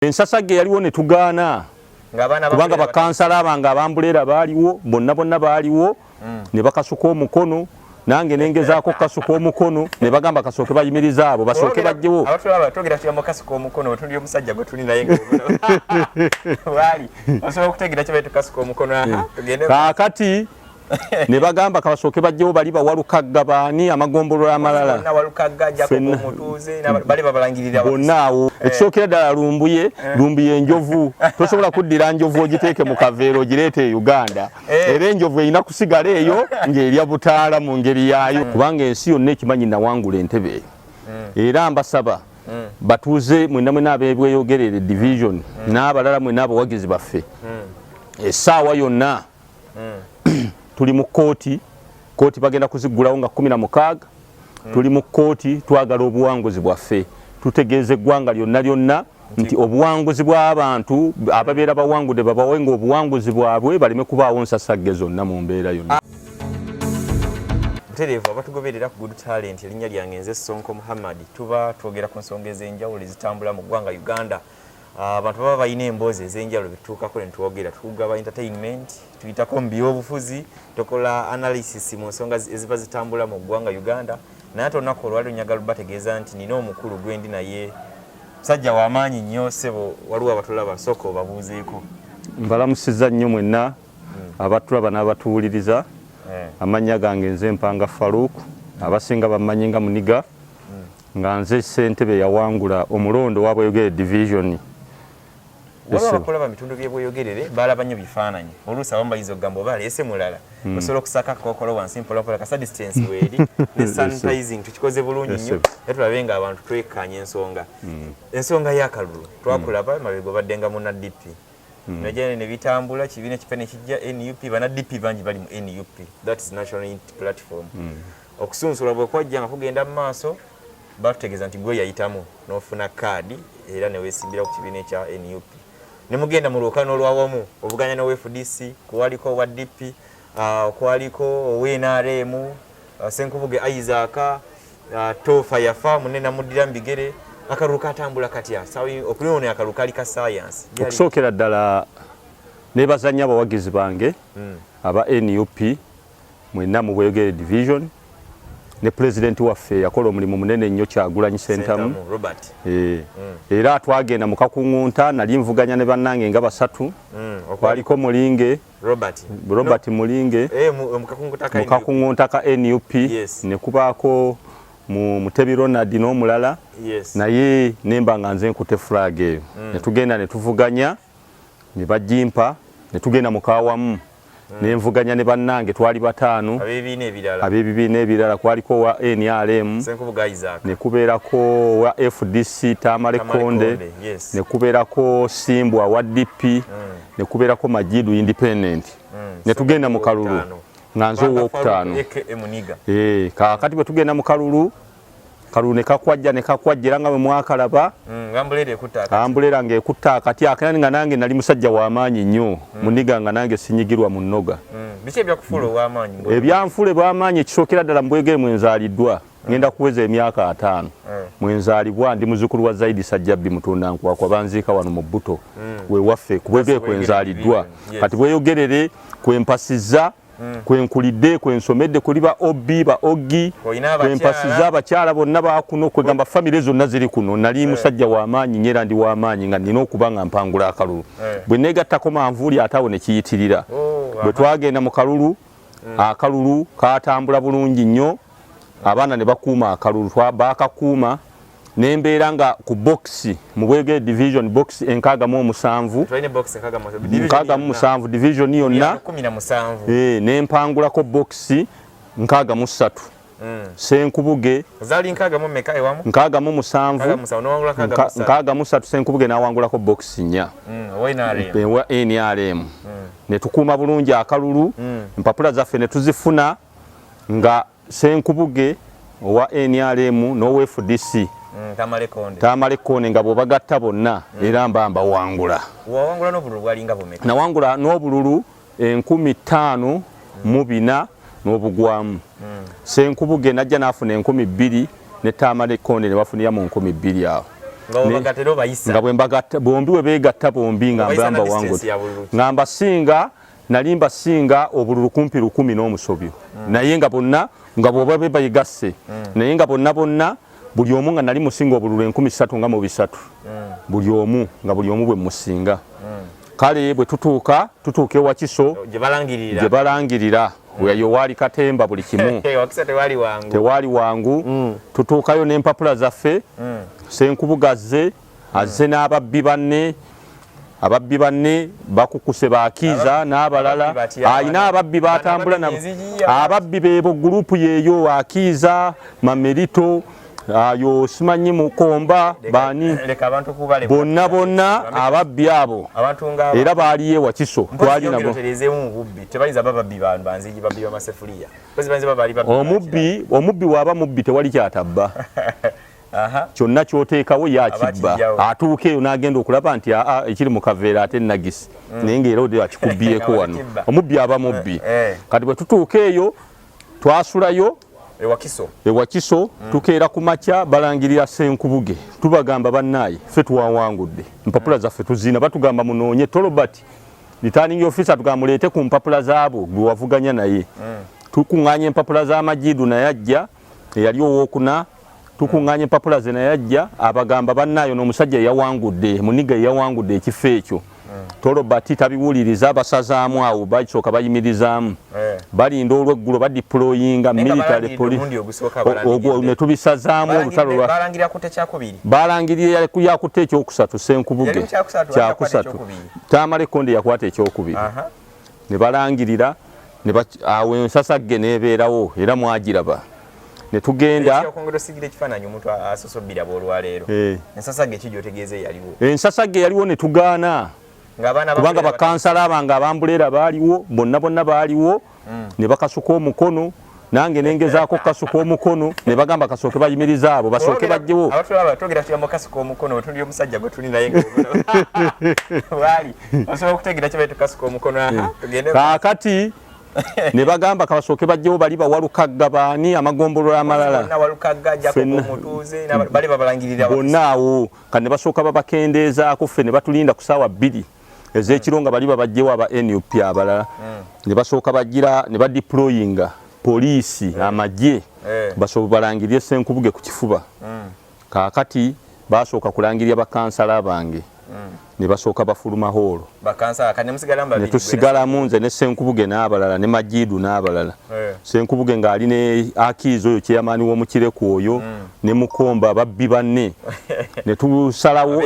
Ensasagge yaliwo ne tugaana kubanga bakansala abange abambuleera baaliwo bonna bonna baaliwo ne bakasuka omukono, nange nengezaako okukasuka omukono ne bagamba kasooke bayimiriza abo basooke bajjewo. Abatulaba twogera kigambo kasuka omukono, tuli omusajja gwe tuli naye waali osobola okutegeera kye tukasuka omukono. Aha, tugende. Kaakati ne bagamba kabasooke bajjewo bali bawalukagga baani amagombolola amalala. Bonna Walukagga, Jacob Omutuuze bali babalangirira bonna awo. Ekisookera ddala Lumbuye, Lumbuye enjovu tosobola kuddira njovu ogiteeke mu kaveera ogireete e Uganda. Era enjovu erina kusigala eyo ng'erya butaala mu ngeri yaayo, kubanga ensi yonna ekimanyi nawangula entebe eyo. Era mbasaba batuuze mwenna mwena ab'ebweyogerere division n'abalala mwena abawagizi baffe, essaawa yonna tuli mu kkooti. Kkooti bagenda kuziggulawo nga 16. Tuli mu kkooti, twagala obuwanguzi bwaffe. Tutegeeza eggwanga lyonna lyonna nti obuwanguzi bw'abantu ababeera bawangudde babawe nga obuwanguzi bwabwe, baleme kubaawo nsasagge zonna mu mbeera yonna. Butereevu abatugoberera ku Good Talent, erinnya lyange nze Sonko Muhammad. Tuba twogera ku nsonga ez'enjawulo ezitambula mu ggwanga Uganda. Abantu baba balina emboozi ez'enjawulo betutuukako ne twogera, tugaba entertainment, tuyitako mu byobufuzi, tukola analysis mu nsonga eziba zitambula mu ggwanga Uganda. Naye ate olunaku olwaliro njagala bategeeza nti nina omukulu gwendi naye, musajja w'amaanyi nnyo. Ssebo, waliwo abatulaba, sooka obabuuzeeko. Mbalamusizza nnyo mwenna abatulaba n'abatuwuliriza. Amannya gange nze Mpanga Farouk, abasinga bammanyi nga Muniga, nga nze ssentebe yawangula omulondo wa Bweyogere division. Waliwo abakulaba mu bitundu by'ebweyogerere balaba nnyo bifaananyi, oluusi abamu bayinza okugamba oba aleese mulala. Osobola okusaka akakookolo wansi mpolampola kasa distance weeri ne sanitizing tukikoze bulungi nnyo, era tulabe nga abantu twekkaanya ensonga. Ensonga y'akalulu, twakulaba mabega obadde nga muna DP, najja ne bitambula, kibiina ekipya ne kijja, NUP. Bana DP bangi bali mu NUP, that is National Unity Platform. Okusunsulwa bwe kwajja nga kugenda mu maaso, batutegeeza nti gwe yayitamu n'ofuna kaadi era ne weesimbira ku kibiina ekya NUP, ne mugenda mu lwokano olwawamu ovuganya n'owa FDC, kwaliko owa DP, kwaliko owa NRM, Senkubuge Isaac, Tofa yafa munne namuddira mu bigere. Akalulu katambula katya okulonda? Akalulu kali ka science. Okusookera ddala nebaza nnyo abawagizi bange aba NUP mwenna mu Bweyogere division ne pulezidenti waffe yakola omulimu munene nnyo, Kyagulanyi Sentamu. Sentamu Robert. Era twagenda mu kakuŋŋunta, nali nvuganya ne bannange nga basatu. Kwaliko Mulinge Robert. Robert Mulinge. Mu kakuŋŋunta ka mu kakuŋŋunta ka NUP. Ne kubaako mu Mutebi Ronald n'omulala. Naye nemba nga nze nkute flag eyo, ne tugenda ne tuvuganya, ne bagimpa, ne tugenda mu kawamu, nenvuganya ne bannange, twali bataano. Ab'ebibiina ebirala. Ab'ebibiina ebirala, kwaliko wa NRM, Senkubuga Isaac. Ne kubeerako wa FDC Tamale Tamale Konde, Konde, yes. Ne kubeerako Simbwa wa DP, ne kubeerako Majidu independent. Ne tugenda mu kalulu Owokutaano. Nga nze owokutaano. Aka Muniga. Kaakati bwe tugenda mu kalulu, kalulu ne kakwajja ne kakwajja, era nga bwe mwakalaba. Nga umbrella ekutta akati. Umbrella ng'ekutta akati akani, nga nange nali musajja w'amaanyi nnyo, Muniga, nga nange sinyigirwa mu nnoga. Biki ebyakufuula ow'amaanyi? Ebyanfuula bw'amaanyi, ekisookera ddala mu Bwegere mwenzaaliddwa, ngenda kuweza emyaka 50. Mwenzaalibwa, ndi muzzukulu wa Zaidi Sajjabbi Mutunda Nkwakwa, banziika wano mu Bbuto wewaffe ku Bwegere kwenzaaliddwa. Kati Bweyogerere kwempasizza, kwenkulidde, kwensomedde, kuli ba obi ba ogi. Olina abakyala. Kwempasiza abakyala bonna bakuno, kwegamba famire zonna ziri kuno. Nali musajja w'amaanyi nnyo era ndi w'amaanyi nga nina okuba nga mpangula akalulu. Bwe neegattako manvuuli ate awo ne kiyitirira. Bwe twagenda mu kalulu, akalulu katambula bulungi nnyo, abaana ne bakuuma akalulu, baakakuuma, nembeera nga ku box mu Bwegere division, box 67. Twalina box 67. 67 division yonna. 17. Nempangulako box 63. Senkubuge Zaali nkaaga mu mmeka ewamu? 67. 67, n'owangula 63. 63, Senkubuge n'awangulako box 4. Owa NRM. Ewa NRM. Ne tukuuma bulungi akalulu, empapula zaffe ne tuzifuna nga Senkubuge owa NRM n'owa FDC Tamale Konde. Tamale Konde, nga bw'obagatta bonna era mba mbawangula. Wawangula n'obululu bwalinga bumeka? Nawangula n'obululu 5004 n'obugwamu. Senkubuge najja n'afuna 2000, ne Tamale Konde ne bafunira mu 2000 awo. Nga bwe mbagatta bombi, we beegatta bombi nga Obayisa mba na mbawangudde. distance ya bululu. Nga mbasinga, nali mbasinga obululu kumpi 1000 n'omusobyo, naye nga bonna nga bwoba be bayigasse, naye nga bonna bonna buli omu nga nali musinga obululu 3000 nga mu 300, buli omu nga buli omu bwe musinga. Kale bwe tutuuka ewakiso gye balangirira, gye balangirira, weyo waali katemba buli kimu. Wakiso tewali wangu. Tewali wangu. Tutuukayo n'empapula zaffe. Senkubuge azze n'ababbi banne, ababbi banne bakukuse bakiiza n'abalala. Ababbi batya? Alina ababbi batambula Bano nabo. ababbi enzigiya. Ababbi beebo gurupu yeeyo, Akiiza, Mamerito, ayo simanyi Mukomba, baani. Leka abantu kubale. Bonna bonna ababbi abo. Abantu nga Era baaliyo ewakiso, twali nabo. Oterezeemu mu bubbi, tebayinza ba babbi bantu banzigi, babbi b'amasefuliya. Mpozi bayinza ba bali babbi. Omubbi bw'aba mubbi tewali kyatabba. Kyonna kyoteekawo yakibba. Abakijjawo. Atuuka eyo n'agenda okulaba nti aa, ekiri mu kaveera ate nagisi, naye ng'era ode akikubyeko wano. Abakibba. Omubbi aba mubbi. Eh. Kati bwe tutuuka eyo twasulayo. Ewakiso. Ewakiso tukeera ku makya balangirira Senkubuge. Tubagamba, bannaaye, ffe tuwawangudde, empapula zaffe tuzina. Batugamba munoonye Tolobati, returning officer, tugamba muleete ku mpapula zaabo gwe wavuganya naye. Tukuŋŋaanya empapula za Majidu, naye ajja eyali owookuna. Tukuŋŋaanya empapula ze, naye ajja abagamba, bannaayo n'omusajja eyawangudde, muniga eyawangudde ekifo ekyo. Tolobati tabiwuliriza, basazaamu awo, basooka bayimirizaamu. Balinda olweggulo, badeployinga Naye nga military balangiridde police. omulundi ogusooka. Ogwo Balangiridde. ne tubisazaamu olutalo lwa Balangira kutta kyakubiri. Balangirira yakutte ekyokusatu, Senkubuge. Yali mu kyakusatu, ate yakwata Kyakusatu. ekyokubiri. Tamale Konde yakwata ekyokubiri. Ne balangirira awo ensasagge nebeerawo, era mwagiraba ne tugenda. Okwongera osigira ekifaananyi omuntu asoose obbiraba olwaleero. Ensasagge ki gy'otegeeza eyaliwo? Ensasagge yaliwo ne tugaana. Ng'abaana Kubanga bakulera. Bakansala bange abambuleera baaliwo, bonna bonna baaliwo, ne bakasuka omukono, nange nengezaako okukasuka omukono, ne bagamba kasooke bayimiriza abo, basooke bajjewo. Abatulaba, twogera kigambo kasuka omukono, wetuli omusajja gwe tuli naye nga waali osobola okutegeera kye bayita kasuka omukono. Aha, tugende. Kaakati ne bagamba kabasooke bajjewo bali bawalukagga, baani, amagombolola amalala. Bonna, Walukagga, Jacob Omutuuze, bali babalangirira. Bonna awo kati ne basooka babakendeezaako, ffe ne batulinda ku saawa 2 ez'ekiro nga bali babajjewo aba NUP abalala. Ne basooka bagira ne badeployinga poliisi, amagye, basobola balangirire Senkubuge ku kifuba. Kaakati basooka kulangirira bakansala bange, ne basooka bafuluma hoolo. Bakansala kati ne musigalamu Ne babiri. tusigalamu nze ne Senkubuge n'abalala ne Majidu n'abalala. Senkubuge ng'ali ne Akiiza oyo kyeyamaani w'omukireku oyo ne Mukomba, babbi banne. Ne tusalawo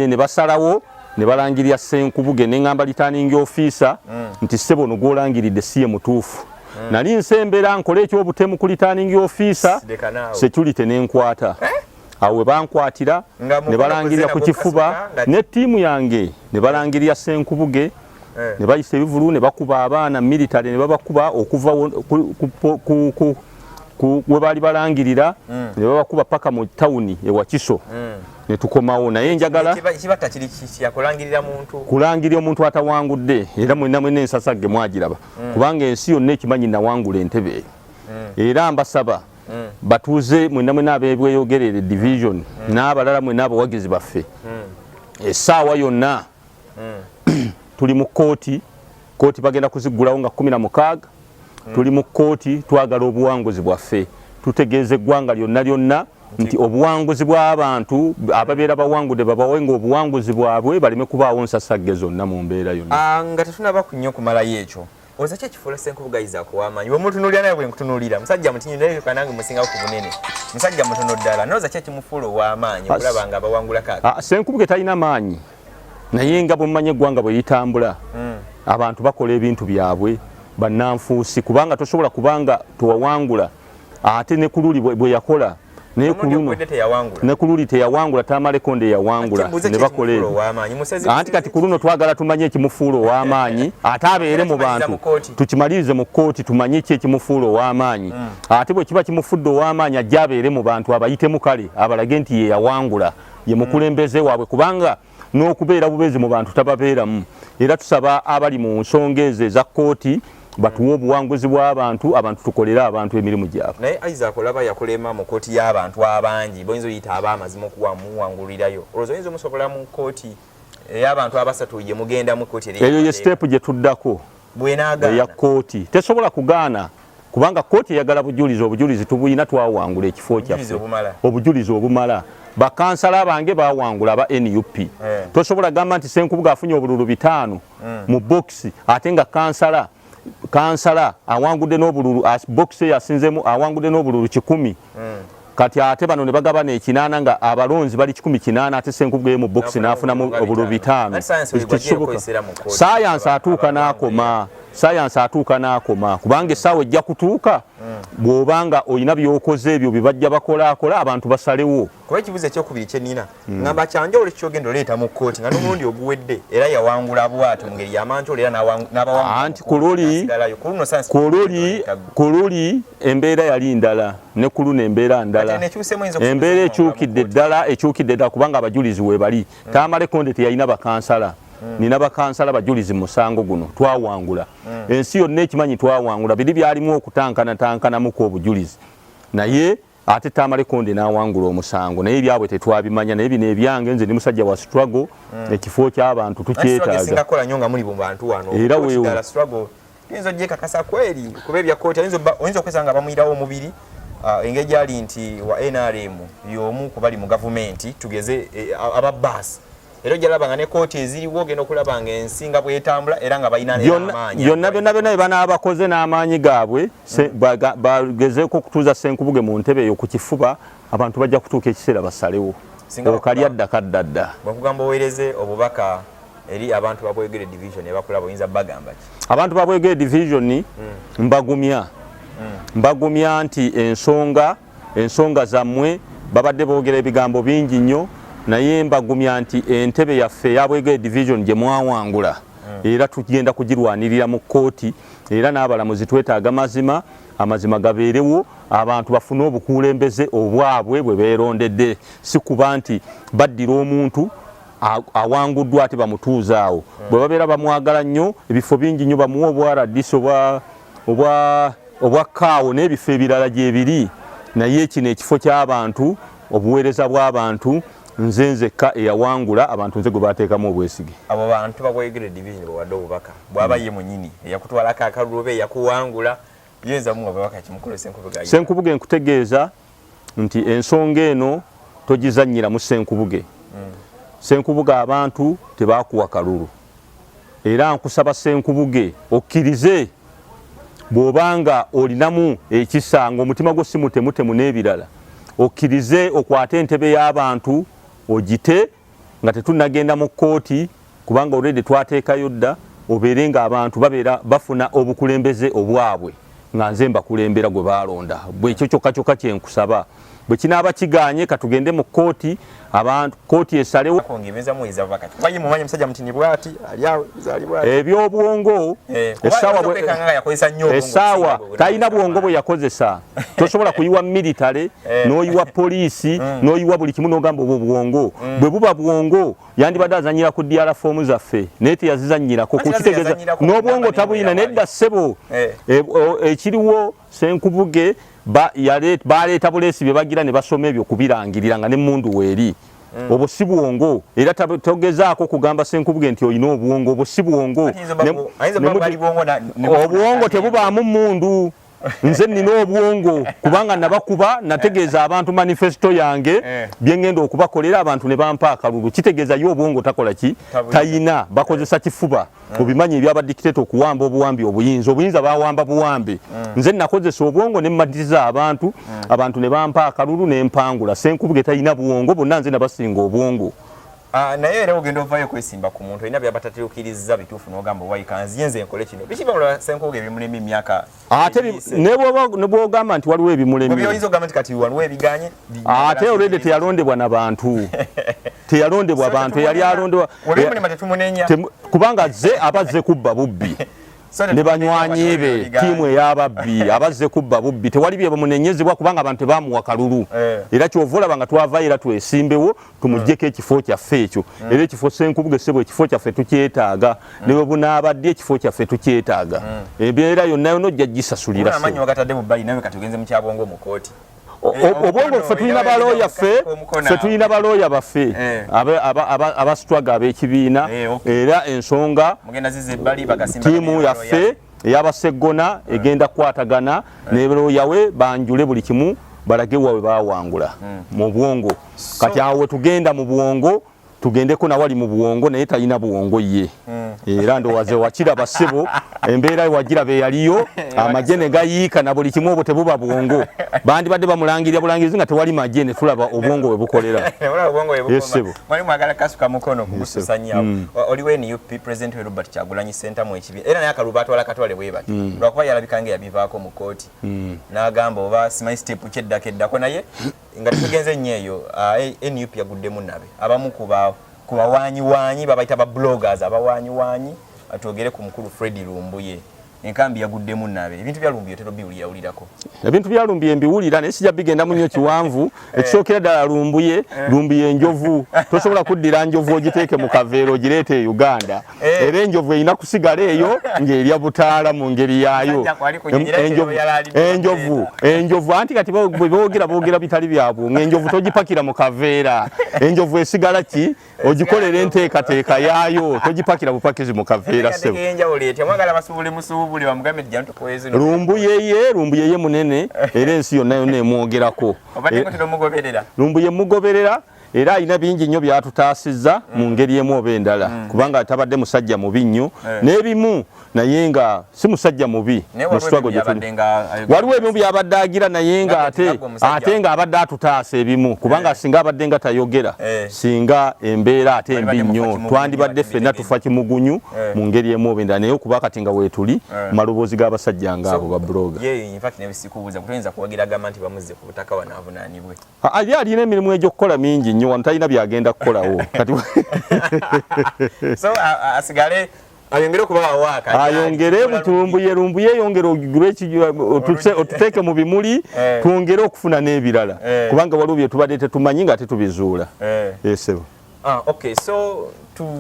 ne basalawo ne balangirira Senkubuge. Ne ŋŋamba returning officer nti ssebo, ono gw'olangiridde si ye mutuufu. Nali nsembera nkole ekyobutemu ku returning officer, Leka naawe. security nenkwata. Awo we bankwatira Nga ne balangirira ku mukono kifuba gukasuka ne ttiimu yange, ne balangirira Senkubuge. Ne bayisa ebivulu ne bakuba abaana military, ne babakuba okuva ku we baali balangirira, ne babakuba paka mu tawuni ewakiso, ne tukomawo. Naye njagala Kibatta kiri kitya kulangirira muntu? Kulangirira omuntu atawangudde. Era mwenna mwenna ensasagge mwagiraba, kubanga ensi yonna ekimanyi nawangula entebe eyo. Era mbasaba batuuze mwenna mwenna ab'ebweyogerere division n'abalala mwenna abawagizi baffe, essaawa yonna tuli mu kooti. Kooti bagenda kuziggulawo nga 16. Tuli mu kooti, twagala obuwanguzi bwaffe. Tutegeeza eggwanga lyonna lyonna nti obuwanguzi bw'abantu ababeera bawangudde babawe nga obuwanguzi bwabwe, baleme kubaawo nsasagge zonna mu mbeera yonna. Ah, nga tetunaba nnyo kumalayo ekyo, oza ki ekifuula Senkubuge Isaac ow'amaanyi? Bwemutunuulira naye, bwe nkutunuulira, musajja mutinyi, naye kanange musingawo ku bunene, musajja mutono ddala. Nooza ki ekimufuula ow'amaanyi okulaba nga abawangula kaaka? Ah, Senkubuge talina maanyi, naye nga bwemumanyi eggwanga bwe litambula, abantu bakola ebintu byabwe bannanfuusi, kubanga tosobola, kubanga tewawangula ate ne ku luli bwe yakola, naye ku luno teyawangula. Ne ku luli teyawangula, Tamale Konde yawangula. Ate mbuuze Ne ki bakola ekimufuula ebyo. ow'amaanyi? Anti kati ku luno twagala tumanye ekimufuula ow'amaanyi, ate abeere mu Tukimaliriza bantu. mu kkooti. Tukimalirize mu kkooti, tumanye ki ekimufuula ow'amaanyi. Ate bwe kiba kimufudde ow'amaanyi, ajje abeere mu bantu, abayitemu, kale abalage nti ye yawangula, ye mukulembeze waabwe, kubanga n'okubeera bubeezi mu bantu tababeeramu. Era tusaba abali mu nsonga ezo eza kkooti Batuwe obuwanguzi bw'abantu, abantu tukolere abantu emirimu gyabwe. Naye Isaac, olaba yakulema mu kooti y'abantu abangi, boyinza oyita ab'amazima okuwamuwangulirayo, olowooza oyinza omusobola mu kooti ey'abantu abasatu gye mugenda mu kooti? Eyo ye step gye tuddako. Bwenaagaana? Eya kooti tesobola kugaana, kubanga kooti eyagala bujulizi. Obujulizi tubuyina, twawangula ekifo kyaffe, obujulizi obumala. Bakansala bange bawangula aba NUP. Tosobola gamba nti Senkubuga afunye obululu 5 mu bokisi, ate nga kansala awangudde n'obululu, bokisi eyo asinzemu awangudde n'obululu 100. Kati ate bano ne bagabana 80, nga abalonzi bali 180, ate Senkubuga mu bokisi n'afunamu obululu 5. Sayansi atuuka n'akoma, sayansi atuuka n'akoma, kubanga essaawa ejja kutuuka bw'obanga olina by'okoze, ebyo bye bajja bakolaakola, abantu basalewo. Kuba ekibuzo ekyokubiri kyenina, ngamba kyanjawulo kyogenda oleeta mu kkooti nga n'omulundi oguwedde era yawangula bwatyo mu ngeri yamankyolo era n'abawangula? Anti ku luli embeera yali ndala, ne ku luno embeera ndala. Embeera ekyukidde ddala, ekyukidde ddala, kubanga abajulizi weebali. Tamale Konde teyalina bakansala, nina bakansala bajulizi mu musango guno. Twawangula, ensi yonna ekimanyi twawangula. Biri byalimu okutankanatankanamuku obujulizi, naye ate Tamale Konde n'awangula omusango, naye ebyabwe tetwabimanya. Naye bino ebyange, nze ndi musajja wa struggle. Ekifo ky'abantu tukyetaaga. Era tuyinza ogyekakasa kweri kuba ebya kooti oyinza okwesanga nga bamuyirawo omubiri, engeri gyali nti wa NRM, y'omu ku bali mu gavumenti, tugeze aba baasi, era ojja laba nga ne kooti eziriwo ogenda okulaba nga ensi nga bwetambula era nga balina amaanyi. Byonna byonna byonna bye banaabakoze n'amaanyi gaabwe, bagezeeko okutuuza Senkubuge mu ntebe eyo ku kifuba, abantu bajja kutuuka ekiseera basalewo. Okalya dda kadda dda. Bwekugamba oweereze obubaka eri abantu ba Bwegere Division ebakulaba, oyinza bagamba ki? Abantu ba Bwegere Division, mbagumya, mbagumya nti ensonga zammwe, babadde boogera ebigambo bingi nnyo, naye mbagumya nti entebe yaffe eya Bwegere Division gye mwawangula, era tugenda kugirwanirira mu kkooti. Era n'abalamuzi twetaaga mazima, amazima gabeerewo, abantu bafune obukulembeze obwabwe bwe beerondedde, si kuba nti baddira omuntu awanguddwa ate bamutuuza awo. Bwe babeera bamwagala nnyo, ebifo bingi nnyo bamuwa, obwa RDC, obwa kaawo n'ebifo ebirala gyebiri, naye kino ekifo ky'abantu, obuweereza bw'abantu, nze nzekka eyawangula abantu, nze gwe bateekamu obwesige. Abo bantu ba Bwegere Division bawadde obubaka bwaba ye munyini eyakutwalako akalulu oba eyakuwangula, yinza muwa bubaka kimukulu Senkubuge? Senkubuge, nkutegeeza nti ensonga eno togizannyiramu. Senkubuge, Senkubuge, abantu tebakuwa kalulu, era nkusaba Senkubuge okkirize, bw'obanga olinamu ekisa ng'omutima gwo si mutemutemu n'ebirala, okkirize okwate entebe y'abantu ogite nga tetunnagenda mu kkooti, kubanga already twateekayo dda, obeere nga abantu babeera bafuna obukulembeze obwabwe nga nze mbakulembera gwe balonda. Bwekyo kyokka kyokka kyenkusaba. Bwe kinaaba kiganye, katugende mu kkooti, abantu kkooti esalewo. Ebyobwongo, essaawa talina bwongo bwe yakozesa. Tosobola kuyiwa military, n'oyiwa poliisi, n'oyiwa buli kimu, n'ogamba obwo bwongo. Bwe buba bwongo, yandibadde azanyira ku DR form zaffe, naye teyazizanyirako, kukitegeeza n'obwongo tabuyina. Nedda ssebo. Ekiriwo, Senkubuge baleeta buleesi bye bagira ne basoma ebyo kubirangirira nga n'emmundu weeri. Obwo si bwongo, era togezaako kugamba Senkubuge nti olina obwongo. Obwo si bwongo, obwongo tebubaamu mmundu. Nze nina obwongo, kubanga nabakuba, nategeeza abantu manifesto yange, byengenda okubakolera, abantu ne bampa akalulu. Kitegeeza ye obwongo takola ki, tayina, bakozesa kifuba. Obimanyi ebyabadikiteta okuwamba obuwambi obuyinza, obuyinza bawamba buwambe. Nze nakozesa obwongo ne mmatiza abantu, abantu ne bampa akalulu ne mpangula. Senkubuge talina bwongo, bonna nze nabasinga obwongo. Naye era ogenda ovaayo kwesimba ku muntu olina byabatateukiriza bituufu, n'ogamba wayikanziye nze nkole kino, biki bamulaba Senkubuge ebimulema emyaka? Ate ne bwogamba nti waliwo ebimulemye, oyinza ogamba nti kati waliwo ebiganye. Ate already teyalondebwa na bantu, teyalondebwa bantu, eyali alondebwa tetumunenya. Kubanga ze aba azze kubba bubbi. Ne banywanyi be, ttiimu ey'ababbi abazze kubba bubbi, tewali bye bamunenyezebwa kubanga abantu tebamuwa kalulu. Era kyova olaba nga twavayo era twesimbewo tumuggyeko ekifo kyaffe ekyo. Era ekifo Ssenkubuge ssebo, ekifo kyaffe tukyetaaga. Ne bwe bunaabadde, ekifo kyaffe tukyetaaga. Embeera yonna yonna ojja gisasulira. Amanyi wagatadde mu bbali, nawe kati ogenze mu kyabwongo mu kooti. Obwongo ffe tulina balooya, ffe tulina balooya baffe abasitwaga ab'ekibiina. Era ensonga ttiimu yaffe ey'abaseggona egenda kukwatagana ne looya we, banjule buli kimu, balage wawe bawangula mu bwongo. Kati awo wetugenda mu bwongo, tugendeko nawali mu bwongo, naye talina bwongo ye. Era ndowooza wakiraba ssebo, embeera wagiraba eyaliyo, amagye ne gayiika na buli kimu. Obwo tebuba bwongo. Bandibadde bamulangirira bulangirizi nga tewali magye, ne tulaba obwongo bwe bukolera. Ssebo, mwali mwagala kasuka mukono kugususanyawo. Oliwo NUP president we Robert Kyagulanyi Ssentamu ekibiina, era naye akalulu atwala katwale bwe bati, lwakuba yalabika nga yabivaako mu kooti n'agamba oba simanyi step kyeddako eddako. Naye nga tetugenze nnyo eyo, NUP yaguddemu nabe abamu ku bawanyiwanyi babayita ba bloggers abawanyiwanyi. Twogere ku mukulu Fred Lumbuye. Enkambi yaguddemu nabe. Ebintu bya Lumbuye otera obiwulirawulirako? Ebintu bya Lumbuye mbiwulira, naye sijja bigendamu nnyo kiwanvu. Ekisookera ddala, Lumbuye, Lumbuye enjovu. Tosobola kuddira njovu ogiteeke mu kaveera ogireete e Uganda. Era enjovu erina kusigala eyo ng'erya butaala mu ngeri yaayo. Enjovu, enjovu, anti kati bwe boogera, boogera bitali byabwo. Ng'enjovu togipakira mu kaveera. Enjovu esigala ki ogikolera enteekateeka yaayo, togipakira bupakizi mu kaveera ssebo. Lumbuyeye, Lumbuyeye munene, era ensi yonna yonna emwogerako. Lumbuye mugoberera, era alina bingi nnyo byatutaasizza mu ngeri emu oba endala, kubanga tabadde musajja mubi nnyo n'ebimu, naye nga si musajja mubi. Waliwo ebimu byabadde agira, naye nga ate nga abadde atutaasa ebimu, kubanga singa abadde nga tayogera, singa embeera ate embi nnyo, twandibadde ffenna tufa kimugunyu mu ngeri emu oba endala. Naye okuba kati nga weetuli maloboozi g'abasajja ngaabo ba blogger. Butaka wano avunaanibwe. Ali alina emirimu egy'okukola mingi nnyo wano, talina byagenda kukolawo kati. So asigale ayongere okubawa waaka. Ayongere butumbuye, Lumbuye yongere ogule otuteeke mu bimuli, twongere okufuna n'ebirala, kubanga waliwo bye tubadde tetumanyi nga tetubizuula, ssebo. Ah, okay, so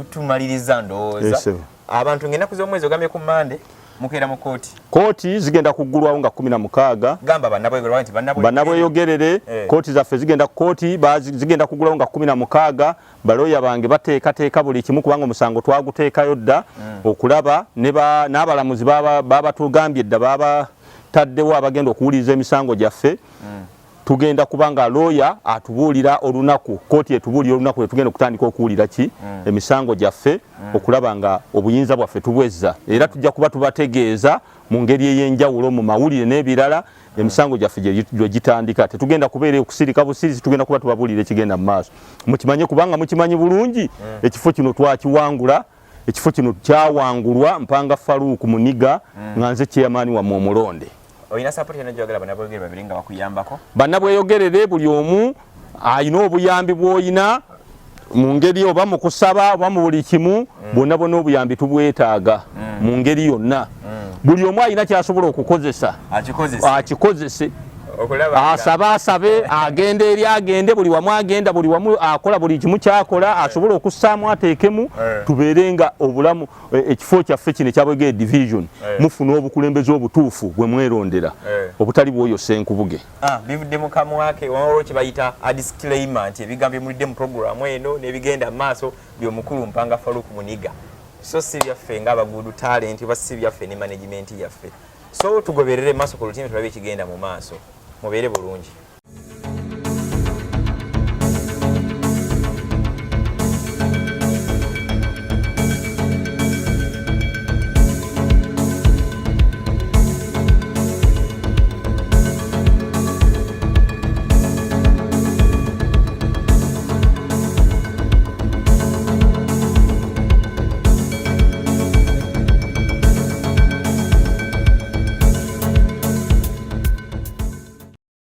tumaliriza ndowooza abantu ng'ennaku z'omwezi ogambye ku Mande mukeera mu kooti. Kooti zigenda kuggulwawo nga 16. Gamba bannabweyogerere nti bannabweyogerere, kooti zaffe zigenda, kooti zigenda kuggulwawo nga 16. Balooya bange bateekateeka buli kimu, kubanga omusango twaguteekayo dda okulaba n'abalamuzi babatugambye dda, babataddewo abagenda okuwuliriza emisango gyaffe. Tugenda kuba nga looya atubuulira olunaku, kooti etubuulira olunaku lwe tugenda okutandika okuwulira ki emisango gyaffe, okulaba nga obuyinza bwaffe tubwezza. Era tujja kuba tubategeeza mu ngeri ey'enjawulo mu mawulire n'ebirala emisango gyaffe gye gitandika. Tetugenda kubeera okusirika busirisi, tugenda kuba tubabuulira ekigenda mu maaso. Mukimanye, kubanga mukimanyi bulungi, ekifo kino twakiwangula. Ekifo kino kyawangulwa Mpanga Faruku Muniga, nga nze chairman wammwe omulonde. Olina support yonna gy'oyagala bannabweyogerere babiri nga bakuyambako? Bannabweyogerere, buli omu alina obuyambi bw'olina mu ngeri oba mu kusaba oba mu buli kimu, bwonna bwonna obuyambi tubwetaaga mu ngeri yonna. Buli omu alina kyasobola okukozesa akikozese, asabe asabe, agenda eri agende, buli wamu agenda, buli wamu akola buli kimu kyakola asobola okussaamu ateekemu, tubeere nga obulamu ekifo kyaffe kino ekyabwegere division mufuna obukulembeze obutuufu bwe mwerondera, obutali bwoyo Ssenkubuge. Ah, bivudde mu kamwake. Waliwo kye bayita a disclaimer nti ebigambo byemulidde mu programu eno n'ebigenda mu maaso by'omukulu Mpanga Faruk Muniga, so si byaffe ng'abagudu talent oba si byaffe ne management yaffe. So tugoberere maaso ku lutimbe, tulabe ekigenda mu maaso. Mubeere bulungi.